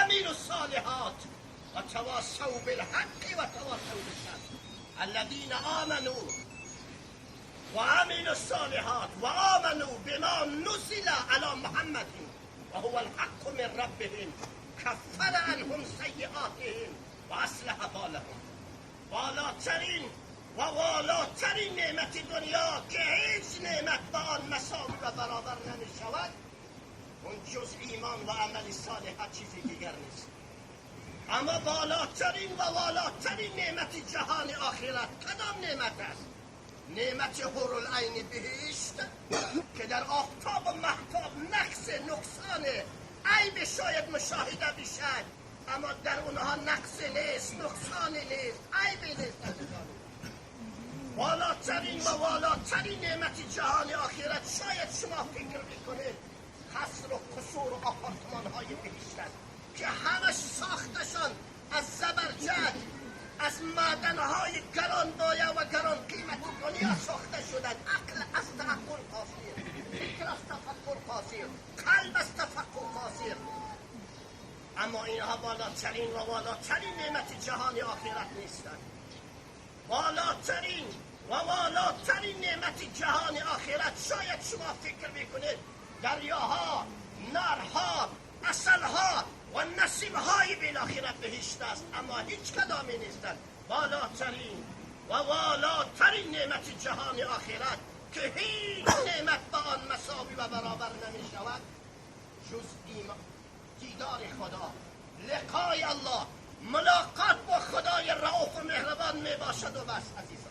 عملوا الصالحات وتواصوا بالحق وتواصوا بالصبر. الذين آمنوا وعملوا الصالحات وآمنوا بما نزل على محمد وهو الحق من ربهم كفر عنهم سيئاتهم وأصلح بالهم. بالاترین و والاترین نعمت دنیا که هیچ نعمت با آن مساوی و برابر نمی شود، اون جز ایمان و عمل صالح چیزی دیگر نیست. اما بالاترین و والاترین نعمت جهان آخرت کدام نعمت است؟ نعمت حورالعین بهشت که در آفتاب و مهتاب نقص نقصان عیب شاید مشاهده بشد، اما در اونها نقص نیست، نقصان نیست، عیب نیست. بالاترین و والاترین نعمت جهان آخرت شاید شما فکر بکنید قصر و قصور و آپارتمان های بهشت است که همش ساختشان از زبرجد، از معدنهای گرانمایه و گران قیمت دنیا ساخته شدند. عقل از تعقل قاصر، فکر از تفکر قاصر، قلب از تفکر قاصر. اما اینها بالاترین و والاترین نعمت جهان آخرت نیستند. بالاترین و والاترین نعمت جهان آخرت شاید شما فکر میکنید دریاها، نرها، عسلها و نسیمهای بالاخره بهشت است، اما هیچ کدامی نیستند. بالاترین و والاترین نعمت جهان آخرت که هیچ نعمت با آن مساوی و برابر نمی شود جز دیدار خدا، لقای الله، ملاقات با خدای رؤوف و مهربان می باشد و بس. عزیزان.